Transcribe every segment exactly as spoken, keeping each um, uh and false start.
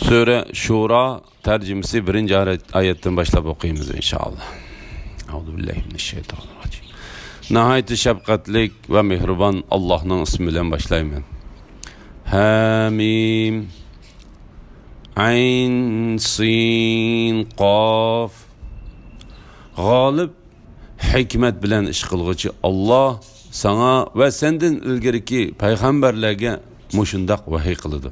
سۈرە شۇرا تەرجىمىسى بىرىنچى ئايەت-، ئايەتتىن باشلاپ ئوقۇيمىز، ئىنشائاللا. ئەئۇزۇ بىللاھى مىنەششەيتانىر راجىم. ناھايىتى شەپقەتلىك ۋە مېھرىبان ئاللاھنىڭ ئىسمى بىلەن باشلايمەن. ھەمىم. ئەين، سىن، قاف. غالىب، ھېكمەت بىلەن ئىش قىلغۇچى ئاللا ساڭا ۋە سەندىن ئىلگىرىكى پەيغەمبەرلەرگە مۇشۇنداق ۋەھىي قىلىدۇ.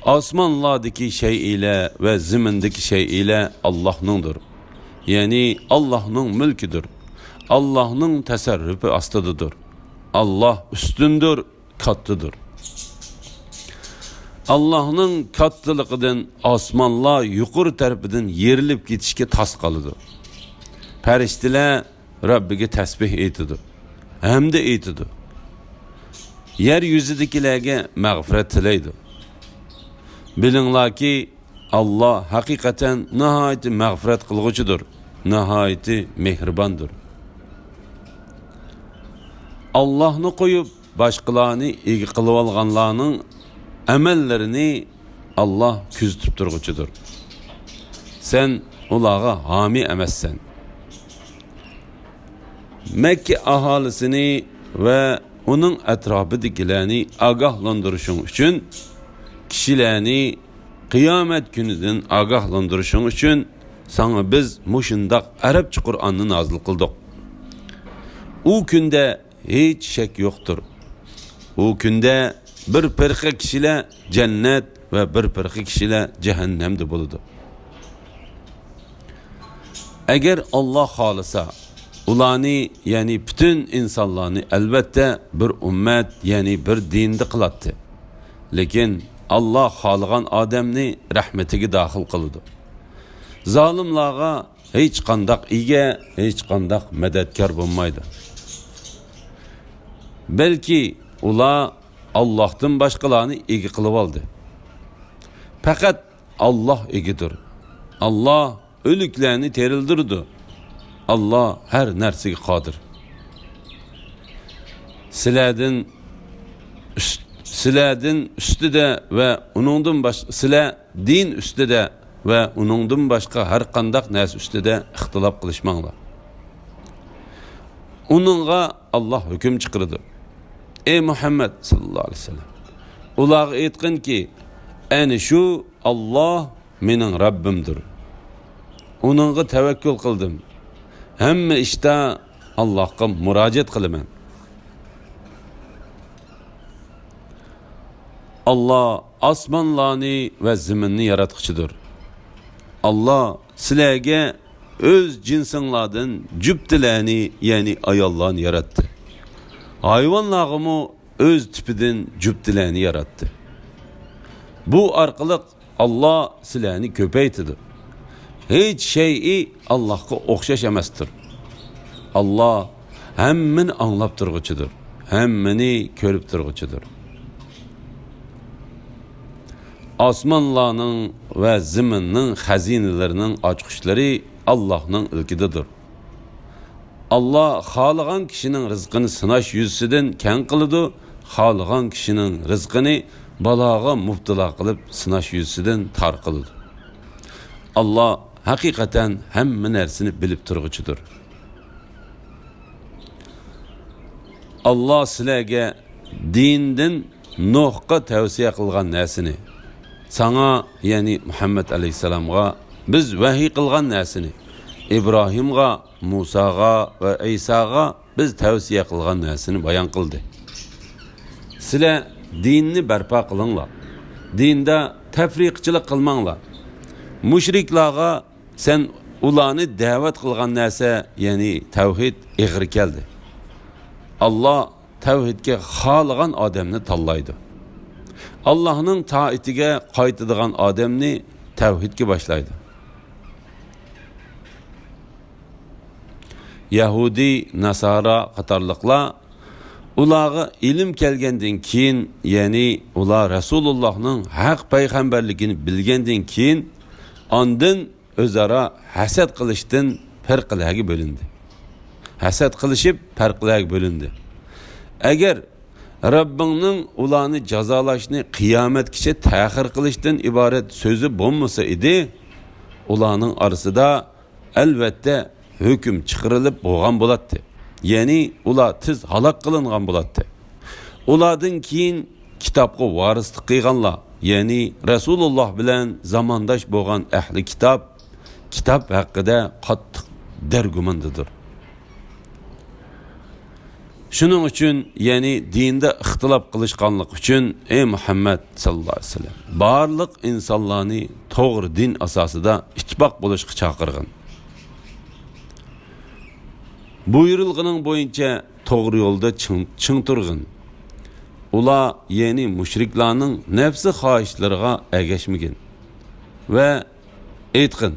ئاسمانلاردىكى شەيئىلەر ۋە زېمىندىكى شەيئىلەر ئاللاھنىڭدۇر. يەنى ئاللاھنىڭ مۈلكىدۇر. ئاللاھنىڭ تەسەررۇپى ئاستىدىدۇر. ئاللاھ ئۈستۈندۇر، كاتتىدۇر. ئاللاھنىڭ كاتتىلىقىدىن ئاسمانلار يۇقىرى تەرىپىدىن يېرىلىپ كېتىشكە تاس قالىدۇ. پەرىشتىلەر رەببىگە تەسبىھ ئېيتىدۇ، ھەمدە ئېيتىدۇ. يەر يۈزىدىكىلەرگە مەغپىرەت تىلەيدۇ. بىلىڭلاركى، ئاللا ھەقىقەتەن ناھايىتى مەغپىرەت قىلغۇچىدۇر، ناھايىتى مېھرىباندۇر. ئاللاھنى قويۇپ، باشقىلارنى ئىگە قىلىۋالغانلارنىڭ ئەمەللىرىنى ئاللا كۆزىتىپ تۇرغۇچىدۇر. سەن ئۇلارغا ھامىي ئەمەسسەن. مەككە ئاھالىسىنى ۋە ئۇنىڭ ئەتراپىدىكىلەرنى ئاگاھلاندۇرۇشۇڭ ئۈچۈن، كىشىلەرنى قىيامەت كۈنىدىن ئاگاھلاندۇرۇشۇڭ ئۈچۈن ساڭا بىز مۇشۇنداق ئەرەبچە قۇرئاننى نازىل قىلدۇق. ئۇ كۈندە ھېچ شەك يوقتۇر. ئۇ كۈندە بىر پىرقە كىشىلەر جەننەت ۋە بىر پىرقە كىشىلەر جەھەننەمدە بولىدۇ. ئەگەر ئاللا خالىسا، ئۇلارنى، يەنى پۈتۈن ئىنسانلارنى ئەلۋەتتە بىر ئۈممەت، يەنى بىر دىندا قىلاتتى. لېكىن ئاللا خالىغان ئادەمنى رەھمىتىگە داخىل قىلىدۇ. زالىملارغا ھېچقانداق ئىگە، ھېچقانداق مەدەتكار بولمايدۇ. بەلكى ئۇلار ئاللاھتىن باشقىلارنى ئىگە قىلىۋالدى. پەقەت ئاللاھ ئىگىدۇر. ئاللاھ ئۆلۈكلەرنى تىرىلدۈرىدۇ. ئاللاھ ھەر نەرسىگە قادىر. سىلەردىن ئۈست-، سىلەردىن ئۈستىدە ۋە ئۇنىڭدىن باش-، سىلەر دىن ئۈستىدە ۋە ئۇنىڭدىن باشقا ھەر قانداق نەرسە ئۈستىدە ئىختىلاپ قىلىشماڭلار. ئۇنىڭغا ئاللاھ ھۆكۈم چىقىرىدۇ. ئەي مۇھەممەد ساللاللاھۇ ئەلەيھى ۋەسەللەم، ئۇلارغا ئېيتقىنكى، ئەنە شۇ ئاللاھ مېنىڭ رەببىمدۇر. ئۇنىڭغا تەۋەككۈل قىلدىم. ھەممە ئىشتا ئاللاھقا مۇراجىئەت قىلىمەن. ئاللاھ ئاسمانلارنى ۋە زېمىننى ياراتقۇچىدۇر. ئاللاھ سىلەرگە ئۆز جىنسىڭلاردىن جۈپتىلەرنى، يەنى ئاياللارنى ياراتتى. ھايۋانلارغىمۇ ئۆز تىپىدىن جۈپتىلەرنى ياراتتى. بۇ ئارقىلىق ئاللاھ سىلەرنى كۆپەيتىدۇ. ھېچ شەيئى ئاللاھقا ئوخشاش ئەمەستۇر. ئاللاھ ھەممىنى ئاڭلاپ تۇرغۇچىدۇر، ھەممىنى كۆرۈپ تۇرغۇچىدۇر. ئاسمانلارنىڭ ۋە زېمىننىڭ خەزىنىلىرىنىڭ ئاچقۇچلىرى ئاللاھنىڭ ئىلكىدىدۇر. ئاللاھ خالىغان كىشىنىڭ رىزقىنى سىناش يۈزىسىدىن كەڭ قىلىدۇ، خالىغان كىشىنىڭ رىزقىنى بالاغا مۇپتىلا قىلىپ سىناش يۈزىسىدىن تار قىلىدۇ. ئاللاھ ھەقىقەتەن ھەممە نەرسىنى بىلىپ تۇرغۇچىدۇر. ئاللاھ سىلەرگە دىندىن نۇھقا تەۋسىيە قىلغان نەرسىنى، ساڭا، يەنى مۇھەممەد ئەلەيھىسسالامغا بىز ۋەھىي قىلغان نەرسىنى، ئىبراھىمغا، مۇساغا ۋە ئەيساغا بىز تەۋسىيە قىلغان نەرسىنى بايان قىلدى. سىلەر دىننى بەرپا قىلىڭلار. دىندا تەپرىقىچىلىك قىلماڭلار. مۇشرىكلارغا سەن ئۇلارنى دەۋەت قىلغان نەرسە، يەنى تەۋھىد ئېغىر كەلدى. ئاللاھ تەۋھىدكە خالىغان ئادەمنى تاللايدۇ. ئاللاھنىڭ تائىتىگە قايتىدىغان ئادەمنى تەۋھىدكە باشلايدۇ. يەھۇدىي، ناسارا قاتارلىقلار ئۇلارغا ئىلىم كەلگەندىن كېيىن، يەنى ئۇلار رەسۇلۇللاھنىڭ ھەق پەيغەمبەرلىكىنى بىلگەندىن كېيىن، ئاندىن ئۆزئارا ھەسەت قىلىشتىن پەرقىلەرگە بۆلۈندى. ھەسەت قىلىشىپ پەرقىلەرگە بۆلۈندى. ئەگەر رەببىڭنىڭ ئۇلارنى جازالاشنى قىيامەتكىچە تەخىر قىلىشتىن ئىبارەت سۆزى بولمىسا ئىدى، ئۇلارنىڭ ئارىسىدا ئەلۋەتتە ھۆكۈم چىقىرىلىپ بولغان بولاتتى. يەنى ئۇلار تېز ھالاك قىلىنغان بولاتتى. ئۇلاردىن كېيىن كىتابقا ۋارىسلىق قىلغانلار، يەنى رەسۇلۇللاھ بىلەن زامانداش بولغان ئەھلى كىتاب، كىتاب ھەققىدە قاتتىق دەرگۇماندىدۇر. شۇنىڭ ئۈچۈن، يەنى دىندا ئىختىلاپ قىلىشقانلىق ئۈچۈن، ئەي مۇھەممەد ساللاللاھۇ ئەلەيھى ۋەسەللەم، بارلىق ئىنسانلارنى توغرا دىن ئاساسىدا ئىتتىپاق بولۇشقا چاقىرغىن. بۇيرۇلغىنىڭ بويىچە توغرا يولدا چىڭ، چىڭ تۇرغىن. ئۇلار، يەنى مۇشرىكلارنىڭ نەپسى خاھىشلىرىغا ئەگەشمىگىن ۋە ئېيتقىن: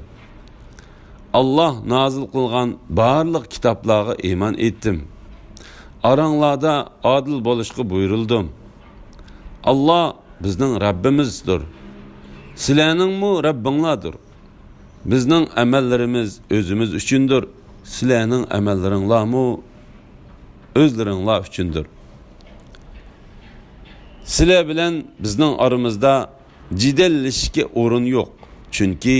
ئاللاھ نازىل قىلغان بارلىق كىتابلارغا ئىمان ئېيتتىم. ئاراڭلاردا ئادىل بولۇشقا بۇيرۇلدۇم. ئاللاھ بىزنىڭ رەببىمىزدۇر. سىلەرنىڭمۇ رەببىڭلاردۇر. بىزنىڭ ئەمەللىرىمىز ئۆزىمىز ئۈچۈندۇر. سىلەرنىڭ ئەمەللىرىڭلارمۇ ئۆزلىرىڭلار ئۈچۈندۇر. سىلەر بىلەن بىزنىڭ ئارىمىزدا جېدەللىشىشكە ئورۇن يوق، چۈنكى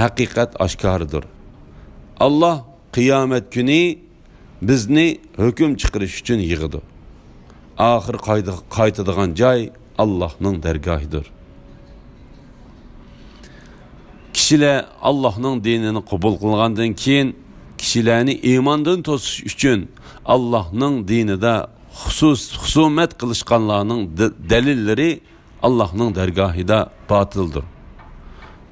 ھەقىقەت ئاشكارىدۇر. ئاللاھ قىيامەت كۈنى بىزنى ھۆكۈم چىقىرىش ئۈچۈن يىغىدۇ. ئاخىر قايتا-، قايتىدىغان جاي ئاللاھنىڭ دەرگاھىدۇر. كىشىلەر ئاللاھنىڭ دىنىنى قوبۇل قىلغاندىن كېيىن، كىشىلەرنى ئىماندىن توسۇش ئۈچۈن ئاللاھنىڭ دىنىدا خۇسۇس-، خۇسۇمەت قىلىشقانلارنىڭ دە-، دەلىللىرى ئاللاھنىڭ دەرگاھىدا باتىلدۇر.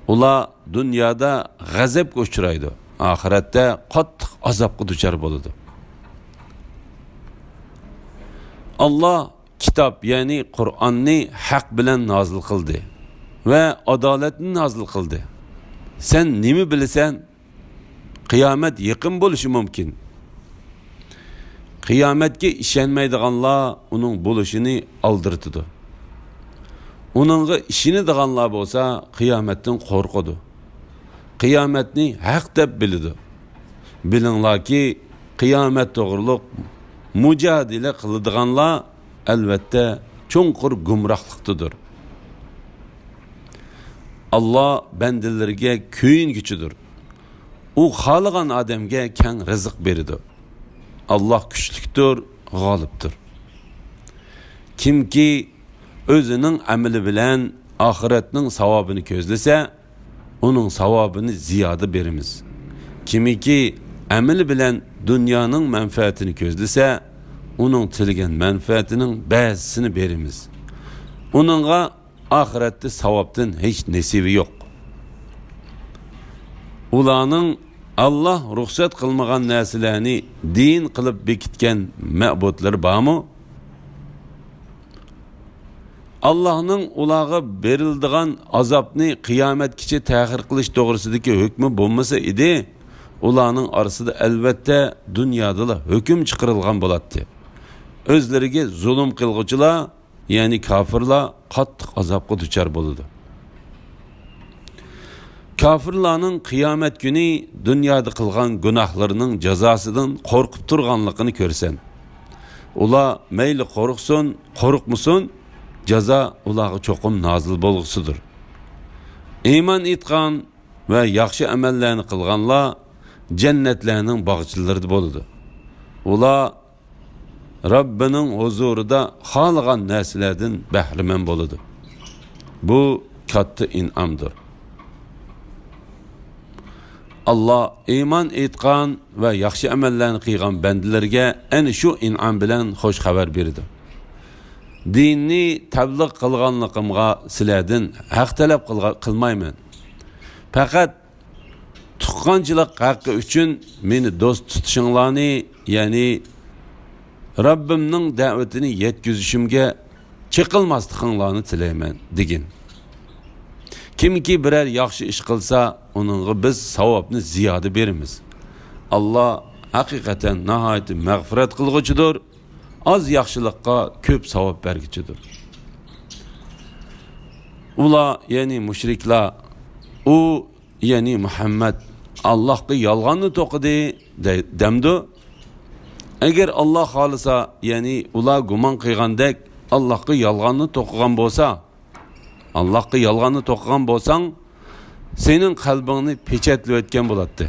ئۇلار دۇنيادا غەزەپكە ئۇچرايدۇ، ئاخىرەتتە قاتتىق ئازابقا دۇچار بولىدۇ. ئاللاھ كىتاب، يەنى قۇرئاننى ھەق بىلەن نازىل قىلدى ۋە ئادالەتنى نازىل قىلدى. سەن نېمە بىلىسەن؟ قىيامەت يېقىن بولۇشى مۇمكىن. قىيامەتكە ئىشەنمەيدىغانلار ئۇنىڭ بولۇشىنى ئالدىرىتىدۇ. ئۇنىڭغا ئىشىنىدىغانلار بولسا قىيامەتتىن قورقىدۇ. قىيامەتنى ھەق دەپ بىلىدۇ. بىلىڭلاركى، قىيامەت توغرۇلۇق مۇجادىلە قىلىدىغانلار ئەلۋەتتە چوڭقۇر گۇمراھلىقتىدۇر. ئاللاھ بەندىلىرىگە كۆيۈنگۈچىدۇر. ئۇ خالىغان ئادەمگە كەڭ رىزىق بېرىدۇ. ئاللاھ كۈچلۈكتۇر، غالىبتۇر. كىمكى ئۆزىنىڭ ئەمىلى بىلەن ئاخىرەتنىڭ ساۋابىنى كۆزلىسە، ئۇنىڭ ساۋابىنى زىيادە بېرىمىز. كىمكى ئەمىلى بىلەن دۇنيانىڭ مەنپەئەتىنى كۆزلىسە، ئۇنىڭ تىلىگەن مەنپەئەتىنىڭ بەزىسىنى بېرىمىز. ئۇنىڭغا ئاخىرەتتە ساۋابتىن ھېچ نېسىۋى يوق. ئۇلارنىڭ ئاللاھ رۇخسەت قىلمىغان نەرسىلەرنى دىن قىلىپ بېكىتكەن مەبۇدلىرى بارمۇ؟ ئاللاھنىڭ ئۇلارغا بېرىلىدىغان ئازابنى قىيامەتكىچە تەخىر قىلىش توغرىسىدىكى ھۆكمى بولمىسا ئىدى، ئۇلارنىڭ ئارىسىدا ئەلۋەتتە دۇنيادىلا ھۆكۈم چىقىرىلغان بولاتتى. ئۆزلىرىگە زۇلۇم قىلغۇچىلار، يەنى كاپىرلار قاتتىق ئازابقا دۇچار بولىدۇ. كاپىرلارنىڭ قىيامەت كۈنى دۇنيادا قىلغان گۇناھلىرىنىڭ جازاسىدىن قورقۇپ تۇرغانلىقىنى كۆرسەن. ئۇلار مەيلى قورقسۇن، قورقمىسۇن، جازا ئۇلارغا چوقۇم نازىل بولغۇسىدۇر. ئىمان ئېيتقان ۋە ياخشى ئەمەللەرنى قىلغانلار جەننەتلەرنىڭ باغچىلىرىدا بولىدۇ. ئۇلار رەببىنىڭ ھۇزۇرىدا خالىغان نەرسىلەردىن بەھرىمەن بولىدۇ. بۇ كاتتا ئىنئامدۇر. ئاللاھ ئىمان ئېيتقان ۋە ياخشى ئەمەللەرنى قىلغان بەندىلىرىگە ئەنە شۇ ئىنئام بىلەن خوش خەۋەر بېرىدۇ. دىننى تەبلىغ قىلغانلىقىمغا سىلەردىن ھەق تەلەپ قىلغا-، قىلمايمەن. پەقەت تۇغقانچىلىق ھەققى ئۈچۈن مېنى دوست تۇتۇشۇڭلارنى، يەنى رەببىمنىڭ دەۋىتىنى يەتكۈزۈشۈمگە چېقىلماسلىقىڭلارنى تىلەيمەن، دېگىن. كىمكى بىرەر ياخشى ئىش قىلسا، ئۇنىڭغا بىز ساۋابنى زىيادە بېرىمىز. ئاللاھ ھەقىقەتەن ناھايىتى مەغپىرەت قىلغۇچىدۇر، ئاز ياخشىلىققا كۆپ ساۋاب بەرگۈچىدۇر. ئۇلار، يەنى مۇشرىكلار، ئۇ، يەنى مۇھەممەد ئاللاھقا يالغاننى توقۇدى دەي-، دەمدۇ؟ ئەگەر ئاللاھ خالىسا، يەنى ئۇلار گۇمان قىلغاندەك ئاللاھقا يالغاننى توقۇغان بولسا، ئاللاھقا يالغاننى توقۇغان بولساڭ، سېنىڭ قەلبىڭنى پېچەتلىۋەتكەن بولاتتى.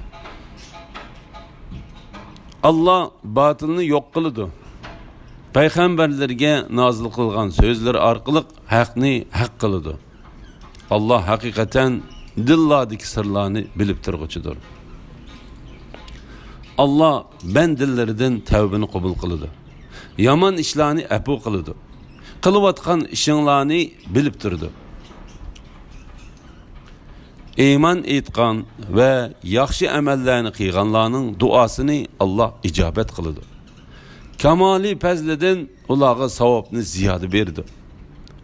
ئاللاھ باتىلنى يوق قىلىدۇ. پەيغەمبەرلىرىگە نازىل قىلغان سۆزلىرى ئارقىلىق ھەقنى ھەق قىلىدۇ. ئاللاھ ھەقىقەتەن دىللاردىكى سىرلارنى بىلىپ تۇرغۇچىدۇر. ئاللاھ بەندىلىرىدىن تەۋبىنى قوبۇل قىلىدۇ. يامان ئىشلارنى ئەپۇ قىلىدۇ. قىلىۋاتقان ئىشىڭلارنى بىلىپ تۇرىدۇ. ئىمان ئېيتقان ۋە ياخشى ئەمەللەرنى قىلغانلارنىڭ دۇئاسىنى ئاللاھ ئىجابەت قىلىدۇ. كامالىي پەزلىدىن ئۇلارغا ساۋابنى زىيادە بېرىدۇ.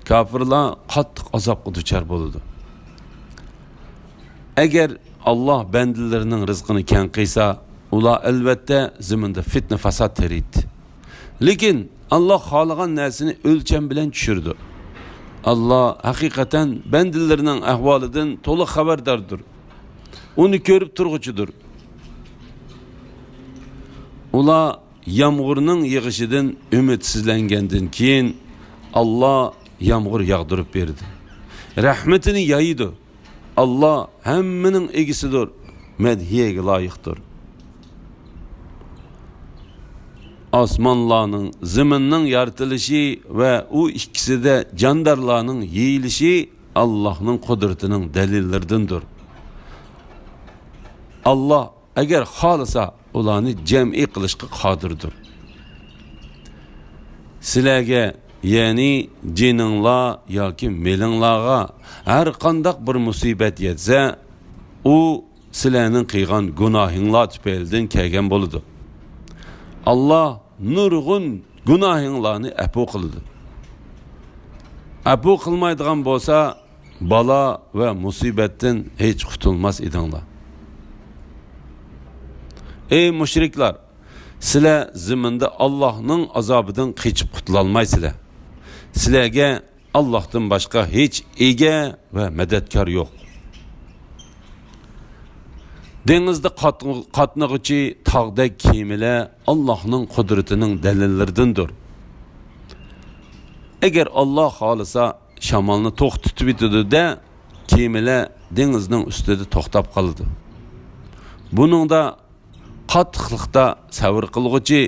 كاپىرلار قاتتىق ئازابقا دۇچار بولىدۇ. ئەگەر ئاللاھ بەندىلىرىنىڭ رىزقىنى كەڭ قىلسا، ئۇلار ئەلۋەتتە زېمىندا فىتنە-فاساد تېرىيدۇ. لېكىن ئاللاھ خالىغان نەرسىنى ئۆلچەم بىلەن چۈشۈرىدۇ. ئاللاھ ھەقىقەتەن بەندىلىرىنىڭ ئەھۋالىدىن تولۇق خەۋەرداردۇر. ئۇنى كۆرۈپ تۇرغۇچىدۇر. ئۇلار يامغۇرنىڭ يېغىشىدىن ئۈمىدسىزلەنگەندىن كېيىن، ئاللاھ يامغۇر ياغدۇرۇپ بېرىدۇ. رەھمىتىنى يايىدۇ. ئاللاھ ھەممىنىڭ ئىگىسىدۇر، مەدھىيەگە لايىقتۇر. ئاسمانلارنىڭ، زېمىننىڭ يارىتىلىشى ۋە ئۇ ئىككىسىدە جاندارلارنىڭ يېيىلىشى ئاللاھنىڭ قۇدرىتىنىڭ دەلىللىرىدىندۇر. ئاللاھ ئەگەر خالىسا، ئۇلارنى جەمئىي قىلىشقا قادىردۇر. سىلەرگە، يەنى جېنىڭلار ياكى مېلىڭلارغا ھەر قانداق بىر مۇسىبەت يەتسە، ئۇ سىلەرنىڭ قىلغان گۇناھىڭلار تۈپەيلىدىن كەلگەن بولىدۇ. ئاللاھ نۇرغۇن گۇناھىڭلارنى ئەپۇ قىلىدۇ. ئەپۇ قىلمايدىغان بولسا، بالا ۋە مۇسىبەتتىن ھېچ قۇتۇلماس ئىدىڭلار. ئەي مۇشرىكلار! سىلەر زېمىندا ئاللاھنىڭ ئازابىدىن قېچىپ قۇتۇلالمايسىلەر. سىلەرگە ئاللاھتىن باشقا ھېچ ئىگە ۋە مەدەتكار يوق. دېڭىزدا قات-، قاتنىغۇچى تاغدەك كېمىلەر ئاللاھنىڭ قۇدرىتىنىڭ دەلىللىرىدىندۇر. ئەگەر ئاللاھ خالىسا، شامالنى توختىتىۋېتىدۇ-دە، كېمىلەر دېڭىزنىڭ ئۈستىدە توختاپ قالىدۇ. بۇنىڭدا قاتتىقلىقتا سەۋر قىلغۇچى،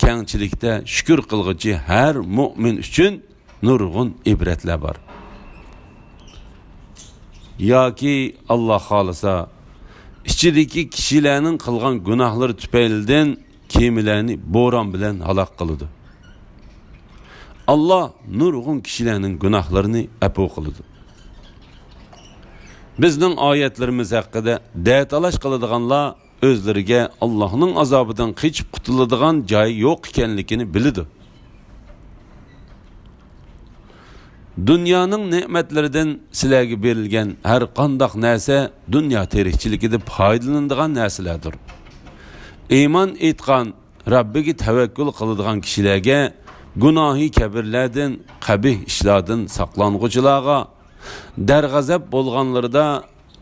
كەڭچىلىكتە شۈكۈر قىلغۇچى ھەر مۆمىن ئۈچۈن نۇرغۇن ئىبرەتلەر بار. ياكى ئاللاھ خالىسا، ئىچىدىكى كىشىلەرنىڭ قىلغان گۇناھلىرى تۈپەيلىدىن كېمىلەرنى بوران بىلەن ھالاك قىلىدۇ. ئاللاھ نۇرغۇن كىشىلەرنىڭ گۇناھلىرىنى ئەپۇ قىلىدۇ. بىزنىڭ ئايەتلىرىمىز ھەققىدە دەتالاش قىلىدىغانلار ئۆزلىرىگە ئاللاھنىڭ ئازابىدىن قېچىپ قۇتۇلىدىغان جاي يوق ئىكەنلىكىنى بىلىدۇ. دۇنيانىڭ نېمەتلىرىدىن سىلەرگە بېرىلگەن ھەر قانداق نەرسە دۇنيا تىرىكچىلىكىدە پايدىلىنىدىغان نەرسىلەردۇر. ئىمان ئېيتقان، رەببىگە تەۋەككۈل قىلىدىغان كىشىلەرگە گۇناھى كەبىرلەردىن، قەبىھ ئىشلاردىن ساقلانغۇچىلارغا، دەرغەزەپ بولغانلىرىدا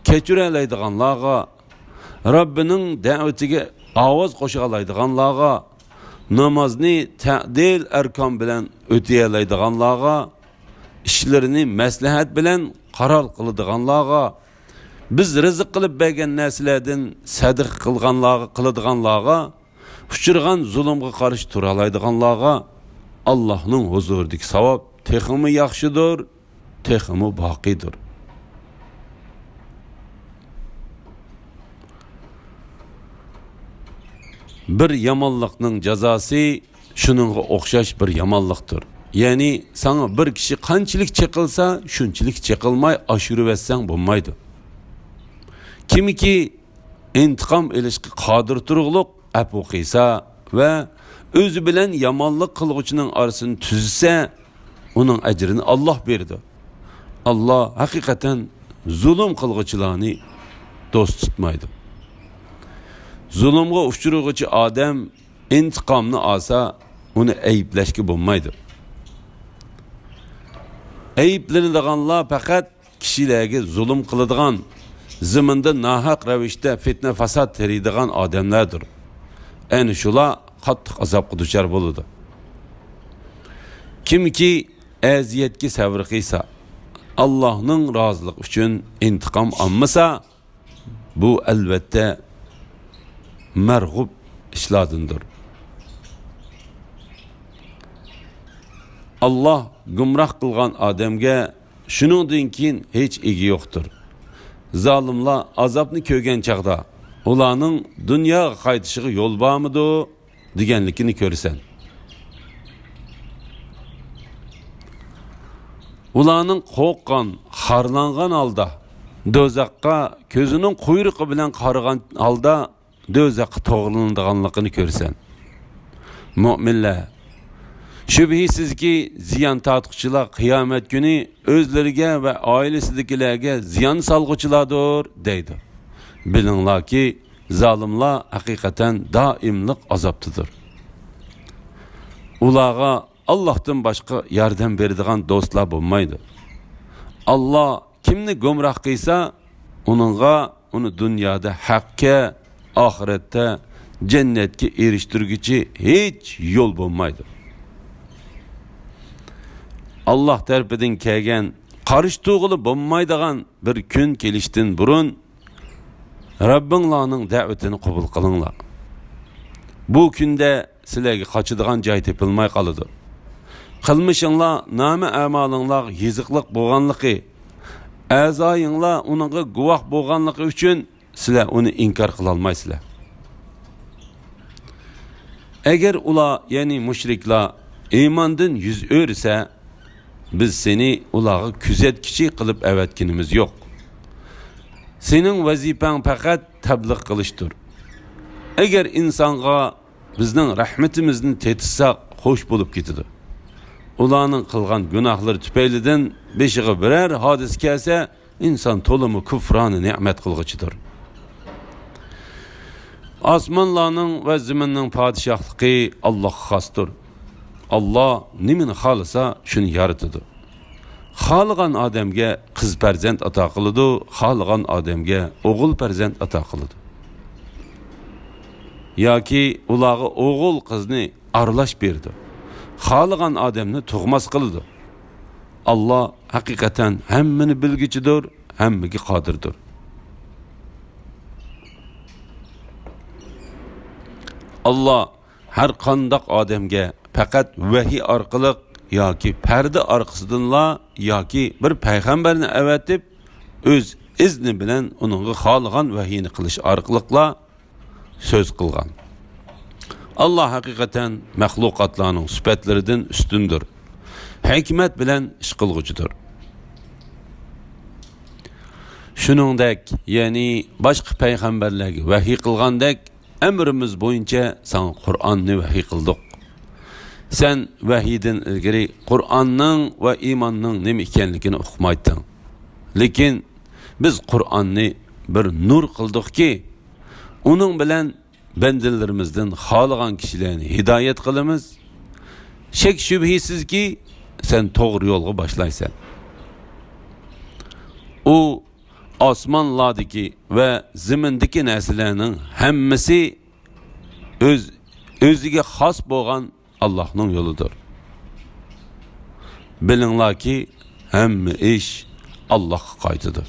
كەچۈرەلەيدىغانلارغا، رەببىنىڭ دەۋىتىگە ئاۋاز قوشالايدىغانلارغا، نامازنى تەدىل ئەركان بىلەن ئۆتىيەلەيدىغانلارغا، ئىشلىرىنى مەسلىھەت بىلەن قارار قىلىدىغانلارغا، بىز رىزىق قىلىپ بەرگەن نەرسىلەردىن سەدىقە قىلغانلارغا، قىلىدىغانلارغا، ئۇچرىغان زۇلۇمغا قارشى تۇرالايدىغانلارغا ئاللاھنىڭ ھۇزۇرىدىكى ساۋاب تېخىمۇ ياخشىدۇر، تېخىمۇ باقىيدۇر. بىر يامانلىقنىڭ جازاسى شۇنىڭغا ئوخشاش بىر يامانلىقتۇر. يەنى ساڭا بىر كىشى قانچىلىك چېقىلسا، شۇنچىلىك چېقىلماي ئاشۇرۇۋەتسەڭ بولمايدۇ. كىمكى ئىنتىقام ئېلىشقا قادىر تۇرۇقلۇق ئەپۇ قىلسا ۋە ئۆزى بىلەن يامانلىق قىلغۇچىنىڭ ئارىسىنى تۈزسە، ئۇنىڭ ئەجرىنى ئاللاھ بېرىدۇ. ئاللاھ ھەقىقەتەن زۇلۇم قىلغۇچىلارنى دوست تۇتمايدۇ. زۇلۇمغا ئۇچرىغۇچى ئادەم ئىنتىقامنى ئالسا، ئۇنى ئەيىبلەشكە بولمايدۇ. ئەيىبلىنىدىغانلار پەقەت كىشىلەرگە زۇلۇم قىلىدىغان، زېمىندا ناھەق رەۋىشتە پىتنە-پاسات تېرىيدىغان ئادەملەردۇر. ئەنە شۇلار قاتتىق ئازابقا دۇچار بولىدۇ. كىمكى ئەزىيەتكە سەۋر قىلسا، ئاللاھنىڭ رازىلىقى ئۈچۈن ئىنتىقام ئالمىسا، بۇ ئەلۋەتتە مەرغۇب ئىشلاردىندۇر. ئاللاھ گۇمراھ قىلغان ئادەمگە شۇنىڭدىن كېيىن ھېچ ئىگە يوقتۇر. زالىملار ئازابنى كۆرگەن چاغدا، ئۇلارنىڭ دۇنياغا قايتىشىغا يول بارمىدۇ؟ دېگەنلىكىنى كۆرىسەن. ئۇلارنىڭ قورققان، خارلانغان ھالدا دوزاخقا كۆزىنىڭ قۇيرۇقى بىلەن قارىغان ھالدا دوزاخقا توغرىلىنىدىغانلىقىنى كۆرىسەن. مۆمىنلەر، شۈبھىسىزكى، زىيان تارتقۇچىلار قىيامەت كۈنى ئۆزلىرىگە ۋە ئائىلىسىدىكىلەرگە زىيان سالغۇچىلاردۇر، دەيدۇ. بىلىڭلاركى، زالىملار ھەقىقەتەن دائىملىق ئازابتىدۇر. ئۇلارغا ئاللاھتىن باشقا ياردەم بېرىدىغان دوستلار بولمايدۇ. ئاللاھ كىمنى گۇمراھ قىلسا، ئۇنىڭغا، ئۇنى دۇنيادا ھەققە، ئاخىرەتتە جەننەتكە ئېرىشتۈرگۈچى ھېچ يول بولمايدۇ. ئاللاھ تەرىپىدىن كەلگەن، قارشى تۇرغىلى بولمايدىغان بىر كۈن كېلىشتىن بۇرۇن، رەببىڭلارنىڭ دەۋىتىنى قوبۇل قىلىڭلار. بۇ كۈندە سىلەرگە قاچىدىغان جاي تېپىلماي قالىدۇ. قىلمىشىڭلار، نامە ئەمالىڭلار يېزىقلىق بولغانلىقى، ئەزايىڭلار ئۇنىڭغا گۇۋاھ بولغانلىقى ئۈچۈن سىلەر ئۇنى ئىنكار قىلالمايسىلەر. ئەگەر ئۇلار، يەنى مۇشرىكلار، ئىماندىن يۈز ئۆرۈسە، بىز سېنى ئۇلارغا كۆزەتكۈچى قىلىپ ئەۋەتكىنىمىز يوق. سېنىڭ ۋەزىپەڭ پەقەت تەبلىغ قىلىشتۇر. ئەگەر ئىنسانغا بىزنىڭ رەھمىتىمىزنى تېتىتساق، خوش بولۇپ كېتىدۇ. ئۇلارنىڭ قىلغان گۇناھلىرى تۈپەيلىدىن بېشىغا بىرەر ھادىسە كەلسە، ئىنسان تولىمۇ كۇفرانە نېمەت قىلغۇچىدۇر. ئاسمانلارنىڭ ۋە زېمىننىڭ پادىشاھلىقى ئاللاھقا خاستۇر. ئاللاھ نېمىنى خالىسا، شۇنى يارىتىدۇ. خالىغان ئادەمگە قىز پەرزەنت ئاتا قىلىدۇ، خالىغان ئادەمگە ئوغۇل پەرزەنت ئاتا قىلىدۇ. ياكى ئۇلارغا ئوغۇل قىزنى ئارىلاش بېرىدۇ. خالىغان ئادەمنى تۇغماس قىلىدۇ. ئاللاھ ھەقىقەتەن ھەممىنى بىلگۈچىدۇر، ھەممىگە قادىردۇر. ئاللاھ ھەر قانداق ئادەمگە پەقەت ۋەھىي ئارقىلىق ياكى پەردە ئارقىسىدىنلا ياكى بىر پەيغەمبەرنى ئەۋەتىپ، ئۆز ئىزنى بىلەن ئۇنىڭغا خالىغان ۋەھىينى قىلىش ئارقىلىقلا سۆز قىلغان. ئاللاھ ھەقىقەتەن مەخلۇقاتلارنىڭ سۈپەتلىرىدىن ئۈستۈندۇر. ھېكمەت بىلەن ئىش قىلغۇچىدۇر. شۇنىڭدەك، يەنى باشقا پەيغەمبەرلەرگە ۋەھىي قىلغاندەك، ئەمرىمىز بويىچە ساڭا قۇرئاننى ۋەھىي قىلدۇق. سەن ۋەھىيدىن ئىلگىرى قۇرئاننىڭ ۋە ئىماننىڭ نېمە ئىكەنلىكىنى ئۇقمايتتىڭ. لېكىن بىز قۇرئاننى بىر نۇر قىلدۇقكى، ئۇنىڭ بىلەن بەندىلىرىمىزدىن خالىغان كىشىلەرنى ھىدايەت قىلىمىز. شەك-شۈبھىسىزكى، سەن توغرا يولغا باشلايسەن. ئۇ ئاسمانلاردىكى ۋە زېمىندىكى نەرسىلەرنىڭ ھەممىسى ئۆز، ئۆزىگە خاس بولغان ئاللاھنىڭ يولىدۇر. بىلىڭلاركى، ھەممە ئىش ئاللاھقا قايتىدۇ.